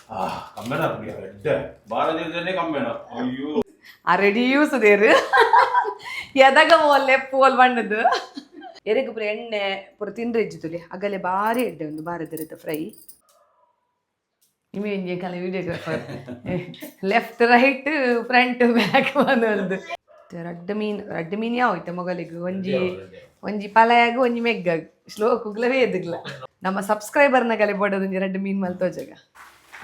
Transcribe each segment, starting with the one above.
ಕಮ್ಮೆನ ಎಡ್ಡೆ ಬಾರದಿಲ್ದೇನೆ ಕಮ್ಮೆನ ಅಯ್ಯೋ. ಅರೆಡಿಯೂ ಸುದೇರು ಎದಗ ಮೋಲ್ಲೆ ಪೋಲ್ ಬಣ್ಣದು ಎರೆಗ್ ಪೂರ ಎಣ್ಣೆ ಪೂರ ತಿಂದ್ರೆ ಇಜ್ಜುತ್ತುಲಿ ಅಗಲೆ ಬಾರಿ ಎಡ್ಡೆ ಒಂದು ಬಾರದಿರುತ್ತೆ ಫ್ರೈ. ನಿಮಗೆ ಇಂಜೆ ಕಲೆ videographer left right front back ಬಂದು ರಡ್ಡ್ ಮೀನ್, ರಡ್ಡ್ ಮೀನ್ ಯಾವ ಇತ್ತೆ ಮೊಗಲಿಗೆ ಒಂಜಿ ಒಂಜಿ ಪಲಯಾಗ ಒಂಜಿ ಮೆಗ್ಗಾಗ ಶ್ಲೋಕುಗ್ಲವೇ ಎದುಗ್ಲ. ನಮ್ಮ ಸಬ್ಸ್ಕ್ರೈಬರ್ನ ಕಲೆ ಬೋಡೋದು ಒಂಜಿ ರಡ್ಡ್ ಮೀನ್ ಮಲ್ತೋಜಗ.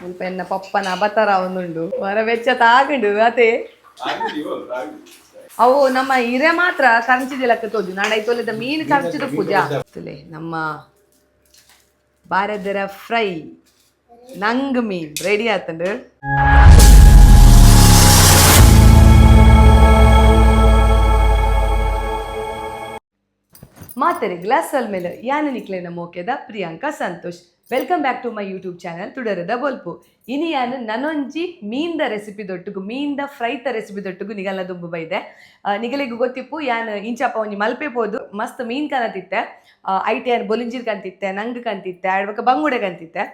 ಮುಲ್ಪ ಎನ್ನ ಪಪ್ಪನ ಅಬತಾರ ಒಂದುಂಡು ಹೊರ ವೆಚ್ಚ ತಾಗುಂಡು ಅತೆ. ಅವು ನಮ್ಮ ಇರೆ ಮಾತ್ರ ಕರಂಚಿದಿಲಕ್ಕ ತೋಜು ನಾಡ ತೋಲಿದ ಮೀನು ಕರಂಚಿದ ಪೂಜಾ ತುಲೆ. ನಮ್ಮ ಬಾರದರ ಫ್ರೈ ನಂಗ್ ಮೀನ್ ರೆಡಿ ಆತಂಡು. ಮಾತರೆ ಗ್ಲಾಸ್ ಮೇಲೆ ಯಾನ ನಿಕ್ಲೆನ ಮೋಕೆದ Priyanka Santosh. Welcome back to my YouTube channel ತುಡರದ ಬೊಲ್ಪು. ಇನಿ ಯಾನ್ ನನೊಂಜಿ ಮೀನ್ದ ರೆಸಿಪಿ ದೊಟ್ಟುಗು, ಮೀನ್ದ ಫ್ರೈತ ರೆಸಿಪಿ ದೊಟ್ಟುಗು ನಿಗಲ್ಲ ದುಂಬು ಬೈದೆ. ನಿಗಲಿಗೆ ಗೊತ್ತಿಪ್ಪು, ಯಾನ್ ಇಂಚಪ್ಪ ಒಂಜಿ ಮಲ್ಪೆ ಪೋದು ಮಸ್ತ್ ಮೀನ್ ಕನತಿತ್ತೆ. ಐಟ್ ಯಾನ್ ಬೊಲಿಂಜಿರ್ ಕಂತಿತ್ತೆ, ನಂಗ್ ಕಂತಿತ್ತೆ, ಆಡ್ಬಕ ಬಂಗುಡೆ ಕಂತಿತ್ತೆ.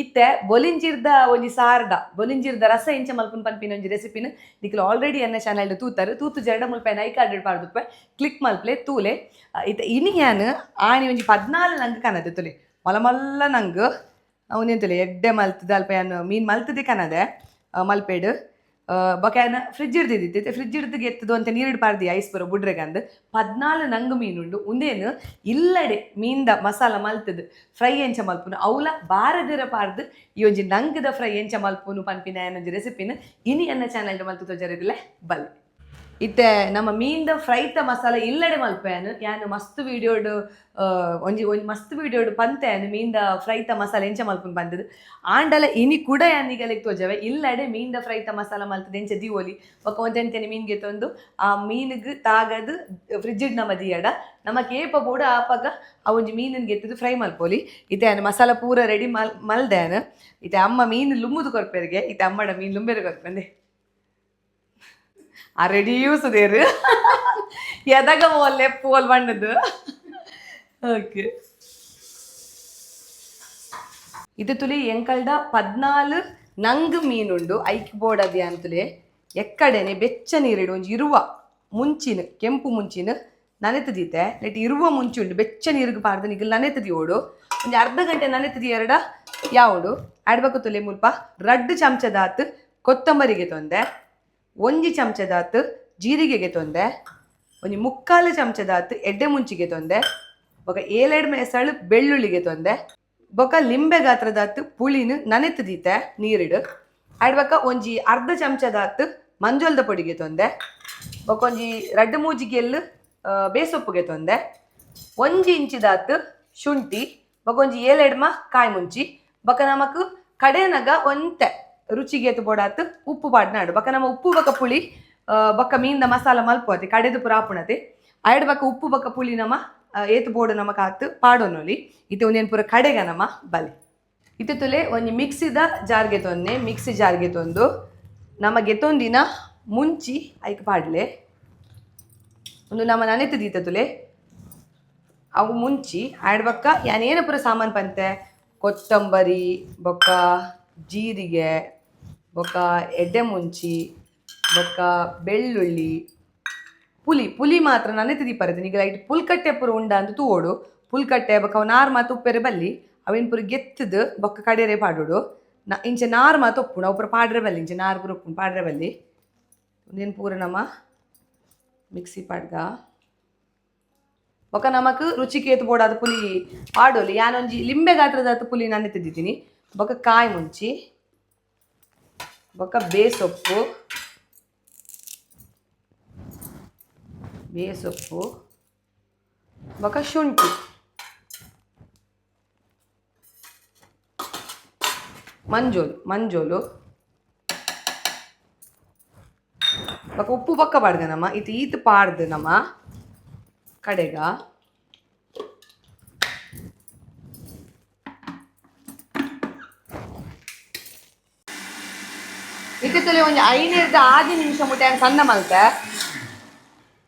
ಇತ್ತೆ ಬೊಲಿಂಜಿರ್ದ ಒಂಜಿ ಸಾರ್ದ ಬೊಲಿಂಜಿರ್ದ ರಸ ಇಂಚ ಮಲ್ಪುನ್ ಪನ್ಪಿನ ಒಂಜಿ ರೆಸಿಪಿನ ನಿಕುಲು ಆಲ್ರೆಡಿ ಎನ್ನ ಚಾನಲ್ ತೂತಾರೆ. ತೂತು ಜರಡ ಮುಲ್ಪ I card ಪಾಡ್ದುಪ್ಪೆ, ಕ್ಲಿಕ್ ಮಲ್ಪ್ಲೆ, ತೂಲೆ. ಇತ್ತೆ ಇನಿ ಯಾನ್ ಆಣಿ ಒಂಜಿ 14 ನಂಗ್ ಕನದೆ ತುಲೆ, ಮಲ್ಲ ಮಲ್ಲ ನಂಗ್. ಅವನೆಂತಲೆ ಎಡ್ಡೆ ಮಲ್ತದ ಅಲ್ಪ ಯಾನ್ ಮೀನ್ ಮಲ್ತದೆ ಕನದೆ ಮಲ್ಪೇಡು. ಬೊಕ ಯಾನ್ ಫ್ರಿಜ್ ಹಿಡ್ದಿದ್ದಿತ್ತೆ, ಫ್ರಿಜ್ ಹಿಡ್ದು ಎತ್ತದು ಅಂತ ನೀರಿಡ್ ಪಾರ್ದಿ ಐಸ್ ಬರೋ ಬುಡ್ರೆಗಂದು. 14 ನಂಗ್ ಮೀನುಂಡು. ಉಂದೇನು ಇಲ್ಲಡೆ ಮೀನ್ದ ಮಸಾಲ ಮಲ್ತದು ಫ್ರೈ ಎಂಚ ಮಲ್ಪುನು, ಅವಲ ಬಾರದಿರ ಪಾರ್ದು ಈ ಒಂಜಿ ನಂಗದ ಫ್ರೈ ಎಂಚ ಮಲ್ಪುನು ಪನ್ಪಿನ ಒಂಜಿ ರೆಸಿಪಿನ ಇನಿ ಎನ್ನ ಚಾನಲ್ ಮಲ್ತು ತೋಜರಿದಿಲ್ಲ, ಬಲ್ಲೆ. ಇತ್ತೆ ನಮ್ಮ ಮೀನ್ದ ಫ್ರೈತ ಮಸಾಲ ಇಲ್ಲಡೆ ಮಲ್ಪೆನು. ಯಾನ್ ಮಸ್ತ್ ವೀಡಿಯೋಡ್ ಒಂಜಿ ಒಂಜಿ ಮಸ್ತ್ ವೀಡಿಯೋಡ್ ಪಂತೆ ಯಾನ್ ಮೀನ್ದ ಫ್ರೈತ ಮಸಾಲ ಎಂಚ ಮಲ್ಪುನು ಬಂದದ್ದು. ಆಂಡಲ ಇನಿ ಕೂಡ ಯಾನ್ ನಿಗಲೆಗ್ ತೋಜವೆ ಇಲ್ಲಡೆ ಮೀನ್ದ ಫ್ರೈತ ಮಸಾಲ ಮಲ್ತದ ಎಂಚ ದಿವೋಲಿ, ಬೊಕ ಒಂತೆಂತೆನೆ ಮೀನ್ಗೆ ತಂದು ಆ ಮೀನಿಗೆ ತಾಗದು ಫ್ರಿಜ್ ನಮ್ಮ ದಿಯಡ ನಮಕ್ ಏಪ ಬೋಡು ಆಪಗ ಆ ಒಂಜಿ ಮೀನಿನ ಗೆತ್ತದು ಫ್ರೈ ಮಲ್ಪೊಲಿ. ಇತ್ತೆ ಯಾನ್ ಮಸಾಲ ಪೂರ ರೆಡಿ ಮಲ್ ಮಲ್ದೆ ಯಾನ್. ಇತ್ತೆ ಅಮ್ಮ ಮೀನು ಲುಂಬುದು ಕೊರ್ಪೆರಿಗೆ. ಇತ್ತೆ ಅಮ್ಮಡ ಮೀನು ಲುಂಬೆರೆ ಕೊರ್ಪೆಂದೆ. ಆ ರೆಡಿಯೂ ಸುದೇರು ಎದಗ ಮೋಲ್ಲೆ ಪೋಲ್ ಬಣ್ಣದು. ಓಕೆ, ಇದು ತುಲಿ ಎಂಕಲ್ಡ 14 ನಂಗ್ ಮೀನುಂಡು. ಐಕ್ ಬೋರ್ಡ್ ಅದು ಅಂತುಲೆ ಎಕ್ಕಡೆನೆ ಬೆಚ್ಚ ನೀರಿಡು ಒಂಜಿ ಇರುವ ಮುಂಚಿನ ಕೆಂಪು ಮುಂಚಿನ ನನೆತದೀತೆ. ನೆಟ್ ಇರುವ ಮುಂಚಿ ಉಂಡು, ಬೆಚ್ಚ ನೀರಿಗೆ ಪಾರ್ದು ನಿಗಲ್ ನನೆತದಿ ಓಡು. ಒಂಜಿ ಅರ್ಧ ಗಂಟೆ ನನೆತದಿ ಎರಡ ಯಾವುಡು ಆಡ್ಬೇಕು. ತುಲೆ ಮುಲ್ಪ ರಡ್ಡು ಚಮಚದಾತ್ ಕೊತ್ತಂಬರಿಗೆ ತೊಂದೆ, ಒಂಜಿ ಚಮಚದಾತ್ ಜೀರಿಗೆಗೆ ತೊಂದೆ, ಒಂಜಿ ಮುಕ್ಕಾಲು ಚಮಚದಾತ್ ಎಡ್ಡೆ ಮುಂಚಿಗೆ ತೊಂದೆ, ಬೊಕ ಏಳೆಡ್ ಮೇಸಳು ಬೆಳ್ಳುಳ್ಳಿಗೆ ತೊಂದೆ, ಬೊಕ ಲಿಂಬೆ ಗಾತ್ರದಾತ್ ಪುಳಿನ ನನೆತದೀತೆ ನೀರಿಡು ಆಡ್ಬಕ, ಒಂಜಿ ಅರ್ಧ ಚಮಚದಾತ್ ಮಂಜೊಲ್ದ ಪೊಡಿಗೆ ತೊಂದೆ, ಬೊಕ ಒಂಜಿ ರಡ್ಡು ಮೂಜಿಗೆಲ್ಲು ಬೇಸೊಪ್ಪುಗೆ ತೊಂದೆ, ಒಂಜಿ ಇಂಚಿದಾತ್ ಶುಂಠಿ, ಬೊಕ ಒಂಜಿ ಏಳೆಡ್ಮ ಕಾಯಿ ಮುಂಚಿ, ಬೊಕ ನಮಕ್ ಕಡೆನಗ ಒಂತೆ ರುಚಿಗೆ ಬೋಡಾತ್ ಉಪ್ಪು ಪಾಡ್ನಾಡು. ಬೊಕ ನಮ್ಮ ಉಪ್ಪು ಬೊಕ ಪುಳಿ ಬೊಕ ಮೀನ್ದ ಮಸಾಲ ಮಲ್ಪುವತೆ ಕಡೆದು ಪೂರ ಆಪುಣತೆ. ಆಯ್ಡ್ ಬೊಕ ಉಪ್ಪು ಬೊಕ ಪುಳಿ ನಮ ಏತ್ ಬೋಡು ನಮಕ್ ಆತ್ ಪಾಡೊನೊಲಿ. ಇತ್ತೆ ಒಂದೇನು ಪೂರ ಕಡೆಗ ನಮ ಬಲೆ. ಇತ್ತೆ ತುಲೆ ಒಂಜಿ ಮಿಕ್ಸಿದ ಜಾರ್ಗೆ ತೊಂದೆ. ಮಿಕ್ಸಿ ಜಾರ್ಗೆ ತೊಂದು ನಮ್ಮ ಗೆತೊಂದಿನ ಮುಂಚಿ ಐಕ್ ಪಾಡ್ಲೆ. ಒಂದು ನಮ್ಮ ನನೆತು ದೀತ ತುಲೆ ಅವು ಮುಂಚಿ ಆಯ್ಡ್. ಬೊಕ್ಕ ಯಾನೇನು ಪೂರ ಸಾಮಾನು ಪಂತೆ, ಕೊತ್ತಂಬರಿ ಬೊಕ್ಕ ಜೀರಿಗೆ ಬೊಕ್ಕ ಎಡ್ಡೆ ಮುಂಚಿ ಬೊಕ್ಕ ಬೆಳ್ಳುಳ್ಳಿ, ಪುಲಿ. ಪುಲಿ ಮಾತ್ರ ನನೆತು ದೀಪರದು. ನಿಗ ಲೈಟ್ ಪುಲ್ಕಟ್ಟೆ ಪೂರ ಉಂಡ ಅಂದ್ ತೂವೊಡು. ಪುಲ್ಕಟ್ಟೆ ಬೊಕ್ಕ ಅವು ನಾರ್ ಮಾತ ಉಪ್ಪೆರೆ ಬಲ್ಲಿ. ಅವಿನ ಪೂರ ಗೆತ್ತದು ಬೊಕ್ಕ ಕಡೆರೆ ಪಾಡೋಡು. ನ ಇಂಚ ನಾರ್ ಮಾತ ಉಪ್ಪುಂಡು, ಅವು ಪೂರ ಪಾಡ್ರೆ ಬಲ್ಲಿ. ಇಂಚ ನಾರ್ ಪೂರ ಉಪ್ಪುಂಡು, ಪಾಡ್ರೆ ಬಲ್ಲಿ. ಉಂದೆನ್ ಪೂರ ನಮ ಮಿಕ್ಸಿ ಪಾಡ್ಗ. ಬೊಕ್ಕ ನಮಕ್ ರುಚಿಗೆ ಏತ್ ಬೋಡಾದ ಪುಲಿ ಪಾಡೊಲಿ. ಯಾನೊಂಜಿ ಲಿಂಬೆ ಗಾತ್ರದಾತ್ ಪುಲಿ ನನೆತಿದ್ದೀನಿ. ಬೊಕ್ಕ ಕಾಯಿ ಮುಂಚಿ, ಬೊಕ್ಕ ಬೇಸೊಪ್ಪು, ಬೇಸೊಪ್ಪು ಬೊಕ್ಕ ಶುಂಠಿ, ಮಂಜೋಲು, ಮಂಜೋಲು ಬೊಕ್ಕ ಉಪ್ಪು ಬೊಕ್ಕ ಪಾಡ್ಗ ನಮ್ಮ. ಇತ್ತು ಈತ್ ಪಾಡ್ದು ನಮ್ಮ ಕಡೆಗ. ಇತ್ತೆ ಒಂಜಿ ಐನೇರ್ದ ಆಜಿ ನಿಮಿಷ ಮುಟ್ಟ ಯಾನ್ ಸಣ್ಣ ಮಲ್ತೆ.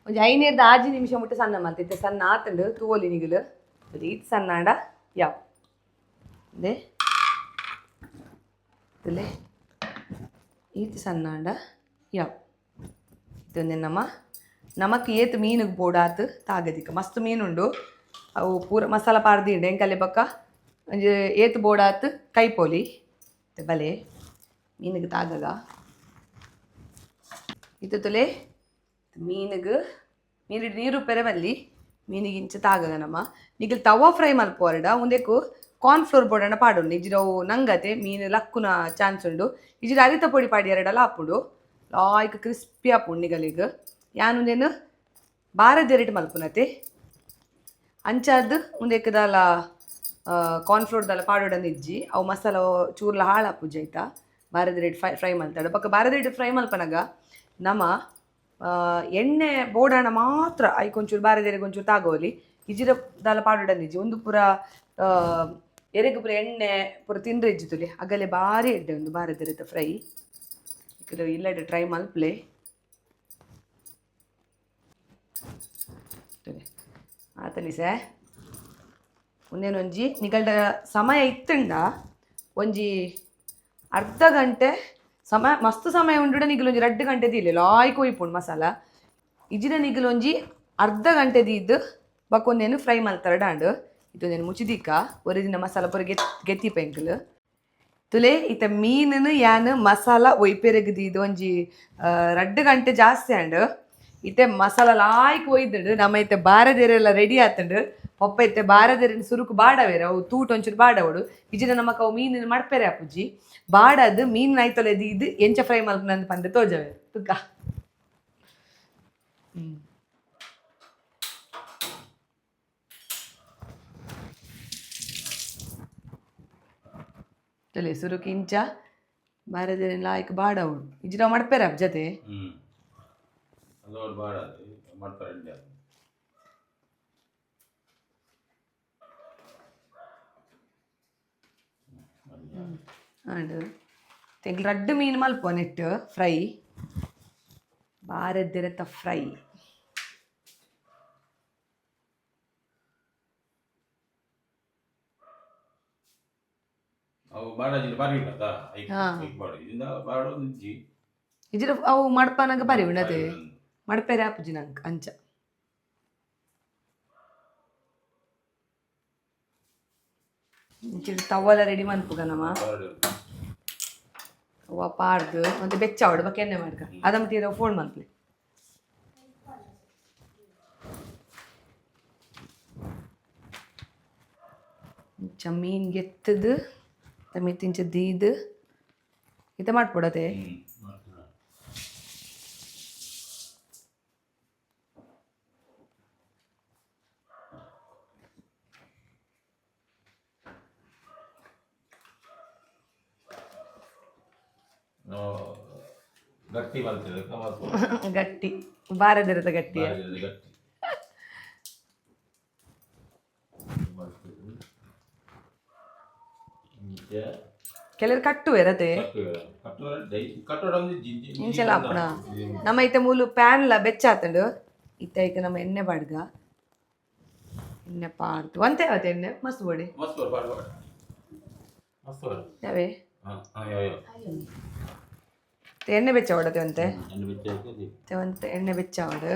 ಒಂಜಿ ಐನೇರ್ದ ಆಜಿ ನಿಮಿಷ ಮುಟ್ಟ ಸಣ್ಣ ಮಲ್ತೆ. ಇತ್ತೆ ಸಣ್ಣ ಆತಂಡು, ತೂವೊಲಿ ನಿಗುಲು. ಈತ್ ಸಣ್ಣ ಆಂಡ ಯಾವ. ಅದೇ. ತುಲೆ ಈತ್ ಸಣ್ಣಾಂಡ ಯಾವ ಇದೊಂದು ನಮ್ಮ ನಮಕ್ ಏತ್ ಮೀನುಗ್ ಬೋಡಾತ್ ತಾಗದಿಕ ಮಸ್ತ್ ಮೀನುಂಡು. ಅವು ಪೂರ ಮಸಾಲ ಪಾರ್ದಿಂಡೆ ಎಂಕಲೆ ಬೊಕ್ಕ ಒಂಜಿ ಏತ್ ಬೋಡಾತ್ ಕೈಪೋಲಿ ಬಲೆ ಮೀನುಗ್ ತಾಗಗ. ಇತ್ತು ತುಲೆ ಮೀನುಗ್ ಮೀನು ನೀರು ಪೆರವಲ್ಲಿ ಮೀನಿಗೆ ಇಂಚ ತಾಗಗ ನಮ್ಮ. ನಿಗಲ್ ತವಾ ಫ್ರೈ ಮಲ್ಪುವರಡ ಉಂದೆಕು ಕಾರ್ನ್ ಫ್ಲೋರ್ ಬೋಡಣ್ಣ ಪಾಡೋಣ. ಇಜಿರವು ನಂಗತೆ ಮೀನು ಲಕ್ಕುನ ಚಾನ್ಸ್ ಉಂಡು. ಇಜಿರ ಅರಿತ ಪೊಡಿ ಪಾಡಿ ಎರಡಲ್ಲ ಆಪುಂಡು, ಲಾಯ್ಕ್ ಕ್ರಿಸ್ಪಿ ಆಪುಂಡು ನಿಗಲಿಗ್. ಯಾನುಂದೇನು ಬಾರದೆರಡು ಮಲ್ಪುನತೆ ಅಂಚಾದ್ ಉಂದೆಕ್ ದಾಲ ಕಾರ್ನ್ ಫ್ಲೋರ್ ದಾಲ ಪಾಡೋಡಂದು ಇಜ್ಜಿ. ಅವು ಮಸಾಲ ಚೂರ್ಲ ಹಾಳಾಪುಜಿ ಆಯ್ತಾ. ಬಾರದೆರಡು ಫ್ರೈ ಫ್ರೈ ಮಲ್ತಾಡ ಬೊಕ್ಕ ಬಾರದೆರಡು ಫ್ರೈ ಮಲ್ಪನಗ ನಮ ಎಣ್ಣೆ ಬೋಡಾಣ ಮಾತ್ರ ಐಕೊಂಚೂರು ಬಾರದೆರೆಗೆ ಒಂಚೂರು ತಾಗೋಲಿ. ಇಜಿರ ದಾಲ ಪಾಡೋಡಂದು ಇಜ್ಜಿ. ಒಂದು ಪೂರ ಎರೆಗ್ ಪೂರ ಎಣ್ಣೆ ಪೂರ ತಿಂದ್ರೆ ಇಜ್ಜಿ ತುಲಿ ಅಗಲೆ ಬಾರಿ ಎಡ್ಡೆ ಒಂದು ಬಾರದೆರೆತ ಫ್ರೈ. ಇಲ್ಲಡೆ ಟ್ರೈ ಮಲ್ಪ್ಲೆ ಆತನಿ ಸೇ. ಒಂದೇನೊಂಜಿ ನಿಗಲ್ಡ ಸಮಯ ಇತ್ತುಂಡ ಒಂಜಿ ಅರ್ಧ ಗಂಟೆ ಸಮಯ ಮಸ್ತ್ ಸಮಯ ಉಂಡುಡ ನಿಗಲೊಂಜಿ 2 ಗಂಟೆ ದೀಲೆ ಲಾಯ್ ಕೊಯ್ಪುಂಡು ಮಸಾಲ. ಇಜಿನ ನಿಗಲೊಂಜಿ ಅರ್ಧ ಗಂಟೆ ದೀದ್ ಬಕ್ಕೊಂದೇನು ಫ್ರೈ ಮಲ್ತಾರ ಡಾಂಡ್. ಇದೊಂದೇನು ಮುಚ್ಚಿದೀಕ ಒರಿ ದಿನ ಮಸಾಲ ಪೂರ ಗೆತ್ತಿ ಪೆಂಕಲ್ ತುಲೆ. ಇತ್ತ ಮೀನುನು ಯಾನ್ ಮಸಾಲ ಒಯ್ಪೆರೆಗ್ ದೀದ್ ಒಂಜಿ 2 ಗಂಟೆ ಜಾಸ್ತಿ ಆಂಡ್. ಇತ್ತೆ ಮಸಾಲ ಲಾಯ್ಕ್ ಒಯ್ದುಂಡು. ನಮ್ಮ ಇತ್ತೆ ಬಾರದೇರೆಲ್ಲ ರೆಡಿ ಆತುಂಡು. ಪಪ್ಪ ಇತ್ತೆ ಬಾರದೇರಿನ ಸುರುಕು ಬಾಡವೇರ ಅವು ತೂಟ ಒಂಚೂರು ಬಾಡವಡು. ಇಜಿನ ನಮಕ್ ಅವು ಮೀನಿನ ಮಡ್ಪೆರೆ ಆಪುಜಿ. ಬಾಡದು ಮೀನ್ ಐತೊಲೆ ಇದು ಎಂಚ ಫ್ರೈ ಮಲ್ಪುನಂದ್ ಪಂದ್ ತೋಜವೆ ತುಕ್ಕ. ತುಲೆ ಸುರುಕು ಇಂಚ ಬಾರದೇರಿನ ಲಾಯ್ಕ್ ಬಾಡವಡು. ಇಜಿನ ಮಡ್ಪೆರೆ ಆಪ್ ಜತೆ. ಅದು ಬಾಡದು ಮಾಡ್ತಾರೆ ಇಂಡಿಯಾ. ಆಂಡ್ ತೆಂಗ್ಲ್ ರಡ್ಡ್ ಮೀನು ಮಲ್ಪುವ ನೆಟ್ ಫ್ರೈ ಬಾರದಿರತ ಫ್ರೈ. ಅವು ಬಾಡಾಜಿನ ಬಾರಿ ಉಂಟಾ ಐಕ್ ಐಕ್ ಬಾಡು ಇದರಿಂದ ಬಾಡು ಇಜ್ಜಿ. ಇಜಿರ ಅವು ಮಡ್ಪನಗ ಬಾರಿ ಉಂಡತೆ ಮಡ್ಪೆರೆ ಆಪುಜಿ ನಂಕ್ ಅಂಚ. ಇಂಚಿಡ್ ತವಲ ರೆಡಿ ಮನ್ಪುಗ ನಮ. ಅವ್ವ ಪಾಡ್ದು ಮತ್ತೆ ಬೆಚ್ಚ ಅವಡು ಬೊಕ್ಕ ಎಣ್ಣೆ ಮಾಡ್ಕ ಅದಮ್ಮ ತೀರ ಫೋನ್ ಮಲ್ಪಲೆ. ಇಂಚ ಮೀನ್ ಗೆತ್ತದು ಮಿತ್ ಇಂಚ ದೀದ್ ಇತ್ತ ಮಾಡ್ಪೊಡತೆ. ಗಟ್ಟಿ ಮಲ್ತದೆ. ಗಟ್ಟಿ ಬಾರದಿರದ ಗಟ್ಟಿ. ಗಟ್ಟಿ ಕೆಲವರು ಕಟ್ಟುವೆರತೆ. ಇಂಚಲ ಆಪುಣ ನಮ್ಮ ಇತ್ತೆ ಮೂಲು ಪ್ಯಾನ್ಲ ಬೆಚ್ಚ ಆತುಂಡು. ಇತ್ತೆ ಐಕ್ ನಮ್ಮ ಎಣ್ಣೆ ಬಾಡ್ಗ ಎಣ್ಣೆ ಪಾಡ್ದು ಒಂತೆ ಅವತ್ತೆ ಎಣ್ಣೆ ಮಸ್ತ್ ಬೋಡಿ. ಯಾವೇ ಎಣ್ಣೆ ಬೆಚ್ಚ ಹೊಡತೆ ಒಂತೆ ಒಂತೆ ಎಣ್ಣೆ ಬೆಚ್ಚ ಹೊಡು.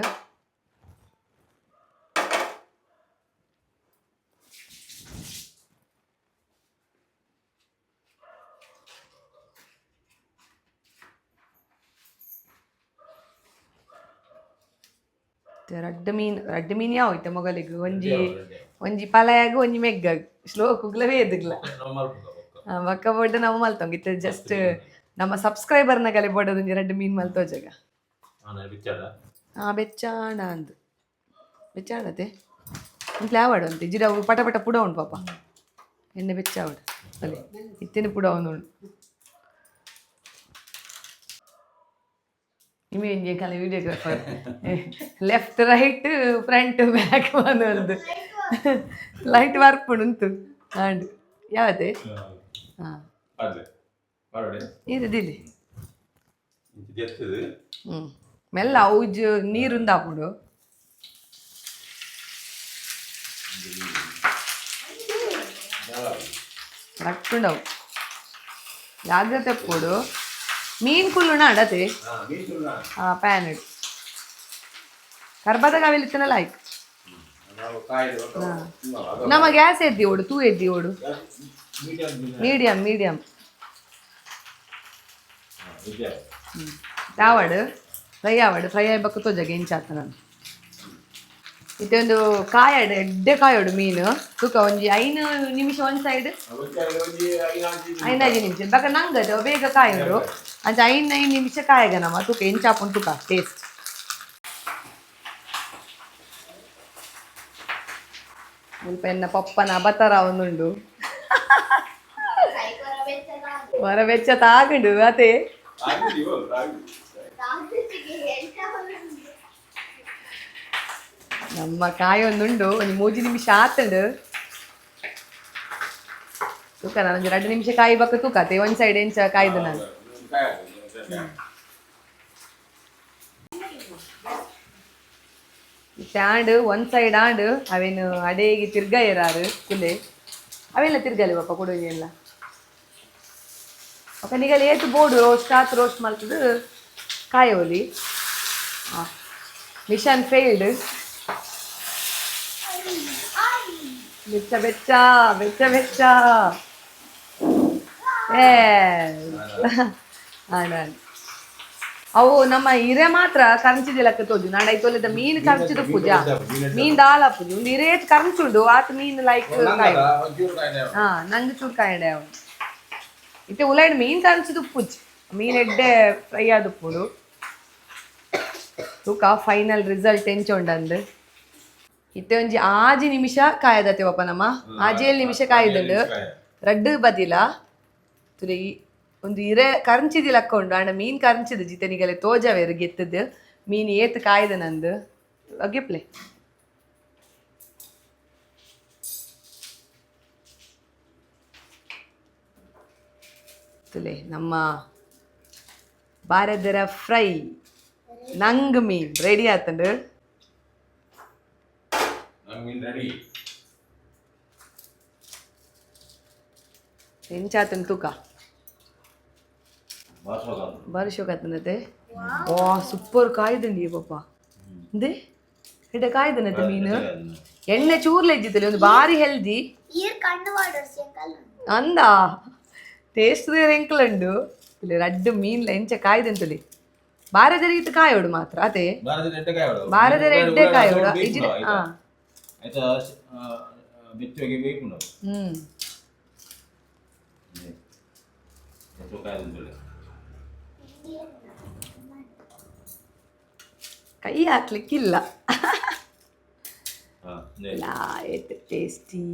ರಡ್ಡ್ ಮೀನ್ ರಡ್ಡ್ ಮೀನ್ ಯಾವ ಇತ್ತೆ ಮೊಗಲಿಗ್ ಒಂಜಿ ಒಂಜಿ ಪಲಯಾಗ ಒಂಜಿ ಮೆಗ್ಗಾಗ್ ಸ್ಲೋ ಕುಗ್ಲವೇ ಎದುಗ್ಲ ಬೊಕ್ಕ ಬೋಡ್ಡ ನಾವು ಮಲ್ತೊಂಗ್ ಇತ್ತೆ ಜಸ್ಟ್ ನಮ್ಮ ಸಬ್ಸ್ಕ್ರೈಬರ್ನ ಗಲೆ ಬೋಡದ ಒಂಜಿ ರಡ್ಡ್ ಮೀನ್ ಮಲ್ತೋಜಗ. ಹಾ ಬೆಚ್ಚಾಣ ಅಂದ್ ಬೆಚ್ಚಾಣತೆ ಇಂಕ್ಲೆ ಆವಡು ಅಂತೆ ಜಿರ ಅವು ಪಟ ಪಟ ಪುಡ ಉಂಟು ಪಾಪ ಎಣ್ಣೆ ಬೆಚ್ಚ ಆವಡು ಅಲ್ಲೇ ಇತ್ತೇನೆ ಪುಡ ಉಂಡು. ನಿಮಗೆ ಕಲೆ videographer left right front back ಒಂದು ಲೈಟ್ ವರ್ಕ್ ಉಂಟು ಆಂಡ್ ಯಾವತ್ತೆ. ಹಾಂ ಇದು ದಿಲ್ಲಿ ಮೆಲ್ಲ ಅವು ನೀರುಂದ ಹಾಕೊಂಡು ರಟ್ಟುಂಡವು. ಜಾಗ್ರತೆ ಪೋಡು ಮೀನ್ ಕುಲ್ಲುಣ ಅಡತೆ. ಮೀನ್ ಕುಲ್ಲುನ. ಆ ಪ್ಯಾನ್ ಇಡು ಕರ್ಬದ ಕಾವೆಲಿತ್ತನ ಲಾಯ್ಕ್. ನಾವು ಕಾಯ್ದು. ನಮ್ಮ ಗ್ಯಾಸ್ ಎದ್ದಿ ಓಡು, ತೂ ಎದ್ದಿ ಓಡು. Medium. Medium, medium. ಇದೆ. ತಾವಡು ಫ್ರೈ ಆವಡು, ಫ್ರೈ ಆಯ್ಬೇಕು ತೋಜಗೆ ಇಂಚಾತ ನಾನು. ಇದೊಂದು ಕಾಯಡು, ಎಡ್ಡೆ ಕಾಯಡು ಮೀನು. ತೂಕ, ಒಂಜಿ 5 ನಿಮಿಷ ಒಂದು ಸೈಡ್. ಒಂಜಿ 5 5 ನಿಮಿಷ ಬಾಕ ನಂಗದು ಬೇಗ ಕಾಯುಂಡು. ಅಂಚ 5 5 ನಿಮಿಷ ಕಾಯಗ ನಮ್ಮ. ತೂಕ ಎಂಚಾಪುಂಡು, ತೂಕ ಟೇಸ್ಟ್. ಮುಲ್ಪ ಎನ್ನ ಪಪ್ಪನ ಅಬತಾರ ಒಂದುಂಡು. ಹೊರ ಬೆಚ್ಚ ತಾಗುಂಡು ಅದೇ. ಆಗಿ. ನಮ್ಮ ಕಾಯಿ ಒಂದುಂಡು, ಒಂದು ಮೂಜಿ ನಿಮಿಷ ಆತಂಡು. ತೂಕ, ನಾನು 2 ನಿಮಿಷ ಕಾಯಿ ಬಕ್ಕ. ತೂಕ ಅತ್ತೆ, ಒಂದ್ ಸೈಡ್ ಎಂಚ ಕಾಯ್ದು ನಾನು. ಆಂಡ್ ಒಂದ್ ಸೈಡ್ ಆಂಡ್ ಅವೇನು ಅಡೇಗೆ ತಿರ್ಗ ಇರಾರು ಕುಲೆ ಅವೆಲ್ಲ ತಿರ್ಗಲಿ ಪಾಪ ಕೊಡುಗೆ ಎಲ್ಲ. ఒక ನಿಗಲಿ ಏತು ಬೋಡು ರೋಸ್ಟ್ ಆತ್ ರೋಸ್ಟ್ ಮಲ್ತದು ಕಾಯೋಲಿ. Mission failed. ಬೆಚ್ಚ ಬೆಚ್ಚ ಬೆಚ್ಚ ಬೆಚ್ಚ. ಏ ಆಣ ಅವು ನಮ್ಮ ಇರೆ ಮಾತ್ರ ಕರಂಚಿದಿಲಕ್ಕ ತೋಜು ನಾಡ ತೋಲಿದ ಮೀನು ಕರಂಚಿದ ಪೂಜಾ ಮೀನ್ ದಾಲ ಪೂಜೆ ಒಂದು ಇರೇಟ್ ಕರಂಚುಂಡು ಆತ ಮೀನು ಲೈಕ್ ಕಾಯಿ. ಹಾ, ನಂಗೆ ಚೂರು ಕಾಯಂಡೆ ಅವನು. ಇತ್ತೆ ಉಲೈಡ್ ಮೀನ್ ಕರಂಚಿದ ಪೂಜ್ ಮೀನ್ ಎಡ್ಡೆ ಫ್ರೈ ಆದ ಪೂಡು. ತೂಕ ಫೈನಲ್ ರಿಸಲ್ಟ್ ಎಂಚೊಂಡಂದು. ಇತ್ತೆ ಒಂಜಿ 6 ನಿಮಿಷ ಕಾಯದತ್ತೆ ಪಾಪ ನಮ್ಮ, 6 7 ನಿಮಿಷ ಕಾಯ್ದುಂಡು ರಡ್ಡು ಬದಿಲ. ತುರೆ ಒಂದು ಇರೆ ಕರಂಚಿದಿ ಲಕ್ಕ ಉಂಡು ಅಂಡ ಮೀನ್ ಕರಂಚಿದ ಜಿತನಿಗಲೆ ತೋಜವೇರು ಗೆತ್ತದು ಮೀನ್ ಏತ್ ಕಾಯ್ದ ನಂದು ಅಗೆಪ್ಲೆ. ತುಲೆ, ನಮ್ಮ ಬಾರದರ ಫ್ರೈ ನಂಗ್ ಮೀನ್ ರೆಡಿ ಆತಂಡು. ಮೀನ್ ರೆಡಿ. ಎಂಚಾತನ್ ತೂಕ. ಬಾರಿ ಶೋಕ ಆತನತೆ. ವಾ, ಸೂಪರ್ ಕಾಯ್ದಂಡಿ ಪಾಪ. ಇಂದೆ ಎಡ್ಡೆ ಕಾಯ್ದನತೆ ಮೀನು. ಎಣ್ಣೆ ಚೂರ್ಲೆ ಇದ್ದಿತ್ತಲ್ಲ, ಒಂದು ಬಾರಿ ಹೆಲ್ದಿ. ಈರ್ ಕಣ್ಣು ವಾಡೋಸ್ ಎಂಕಲ್. ಅಂದ ಟೇಸ್ಟ್ ಎಂಕಲುಂಡು. ಇಲ್ಲಿ ರಡ್ಡು ಮೀನ್ ಎಂಚ ಕಾಯ್ದಂತಲಿ. ಬಾರದರ ಇತ್ತು ಕಾಯೋಡು ಮಾತ್ರ ಅದೇ. ಬಾರದರ ಎಡ್ಡೆ ಕಾಯೋಡು. ಬಾರದರ ಎಡ್ಡೆ ಕಾಯೋಡು ಇಜ್ಜಿಡ ಹಾ. ಆಯ್ತಾ, ಬೆಚ್ಚಗೆ ಬೇಕುಂಡು. ಕಾಯ್ದಂತಲೇ. ಕೈ ಹಾಕ್ಲಿಕ್ಕಿಲ್ಲ. Light tasty.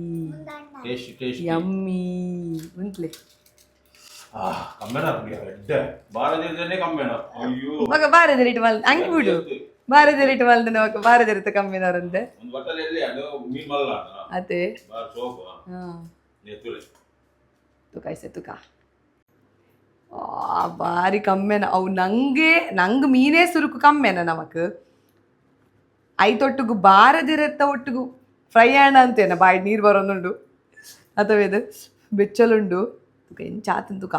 Taste taste. Yummy ಉಂಟ್ಲೆ. ಕಮ್ಮೇಣ ಎಡ್ಡೆ ಬಾರದಿರದೇ ಕಮ್ಮೇಣ, ಅಯ್ಯೋ. ಮಗ ಬಾರದರ ಇಟ್ಟು ಮಲ್ ಹಂಗೆ ಬಿಡು. ಬಾರದರ ಇಟ್ಟು ಮಲ್ದನ ಮಗ ಬಾರದರಿತ ಕಮ್ಮಿನವರಂತೆ. ಒಂದು ಬಟ್ಟಲಲ್ಲಿ ಅದು ಮೀನ್ ಮಲ್ಲ. ಅದೇ. ಬಾರ ಸೋಪು. ಹಾ. ನೆತ್ತುಲೆ. ತುಕ ಐಸೆ ತುಕ. ಆ ಬಾರಿ ಕಮ್ಮೆನ ಅವು. ನಂಗೆ ನಂಗೆ ಮೀನೇ ಸುರುಕು ಕಮ್ಮೆನ ನಮಕ್. ಐತೊಟ್ಟುಗು ಬಾರದಿರತ್ತ ಒಟ್ಟುಗು ಫ್ರೈ ಆಣ ಅಂತೇನ ಬಾಯಿ ನೀರು ಬರೋದುಂಡು. ಅಥವಾ ಇದು ಬೆಚ್ಚಲುಂಡು. ತುಕ ಎಂಚ ಆತನ್ ತುಕ.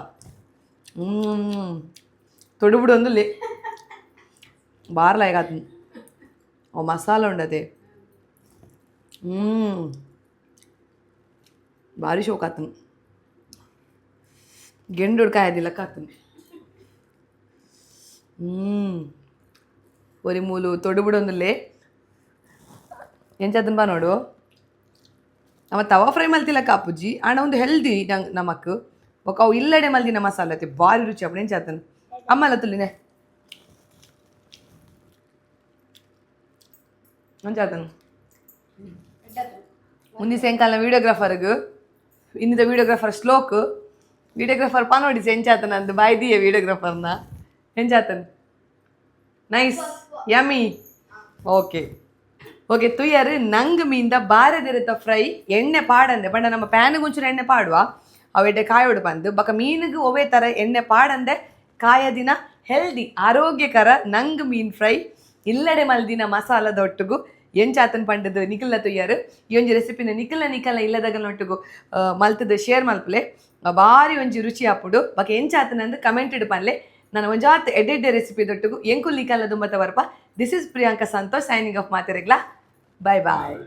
ತೊಡುಬುಡು ಒಂದು ಲೇ ಬಾರ್ಲಾಯ್ ಆತನ್. ಓ ಮಸಾಲ ಉಂಡದೆ. ಭಾರಿ ಶೋಕ್ ಆತನ್. ಗೆಂಡುಡ್ ಕಾಯದಿಲ್ಲ ಕಾತನ್. ಒರಿ ಮೂಲು ತೊಡುಬುಡೊಂದುಲ್ಲೆ. ಎಂಚಾತನ್ ಬಾ ನೋಡು. ನಮ್ಮ ತವಾ ಫ್ರೈ ಮಲ್ತಿಲ್ಲ ಕಾಪುಜಿ ಆಂಡ ಒಂದು ಹೆಲ್ದಿ ನಂಗ್ ನಮಕ್. ಬೊಕ ಅವು ಇಲ್ಲಡೆ ಮಲ್ದಿನ ಮಸಾಲೆ ಅತ್ತೆ, ಬಾರಿ ರುಚಿ ಆಪುಂಡು. ಎಂಚಾತನ್ ಅಮ್ಮಲ ತುಲಿನೆ ಎಂಚಾತನ್. ಮುಂದಿನ ಸಾಯಂಕಾಲ ವೀಡಿಯೋಗ್ರಾಫರ್ಗ್ ಇನ್ನಿದ ವೀಡಿಯೋಗ್ರಾಫರ್ ಶ್ಲೋಕ್ ವೀಡಿಯೋಗ್ರಾಫರ್ ಪಾನೋಡಿ ಎಂಚಾತನ ಅಂದ್ ಬಾಯ್ದಿಯೇ ವೀಡಿಯೋಗ್ರಾಫರ್ನ. ಎಂಚಾತನ್? Nice, yummy. Okay okay ತುಯ್ಯರ್ ನಂಗ್ ಮೀನ್ದ ಬಾರದಿರತ್ತ ಫ್ರೈ ಎಣ್ಣೆ ಪಾಡಂದೆ ಪಂಡ ನಮ್ಮ ಪ್ಯಾನ್ಗೆ ಒಂಚೂರು ಎಣ್ಣೆ ಪಾಡುವ ಅವೆಡ್ಡೆ ಕಾಯೋಡು ಬಂದು. ಬಕ ಮೀನಿಗೆ ಒವೇ ಥರ ಎಣ್ಣೆ ಪಾಡಂದೆ ಕಾಯದಿನ ಹೆಲ್ದಿ ಆರೋಗ್ಯಕರ ನಂಗ್ ಮೀನ್ ಫ್ರೈ ಇಲ್ಲಡೆ ಮಲ್ದಿನ ಮಸಾಲದ ಒಟ್ಟುಗು. ಎಂಚಾತನ್ ಪಂಡದು ನಿಕಲ್ನ ತುಯ್ಯಾರು. ಈ ಒಂಜಿ ರೆಸಿಪಿನ ನಿಕಲ್ನ ನಿಕಲ್ನ ಇಲ್ಲದಾಗ ನೊಟ್ಟುಗು ಮಲ್ತದ ಶೇರ್ ಮಲ್ಪುಲೆ. ಬಾರಿ ಒಂಜಿ ರುಚಿ ಆಪುಡು. ಬೊಕ ಎಂಚಾತನಂದು ಕಮೆಂಟ್ ಪನ್ಲೆ. ನಾನು ಒಂಜಾತ್ ಎಡ್ಡೆಡ್ಡೆ recipe ದೊಟ್ಟುಗು ಎಂಕುಲ್ ನಿಕಲ್ನ ದುಂಬತ ಬರ್ಪ. This is Priyanka Santosh signing off. ಮಾತೆರೆಗ್ಲಾ bye bye.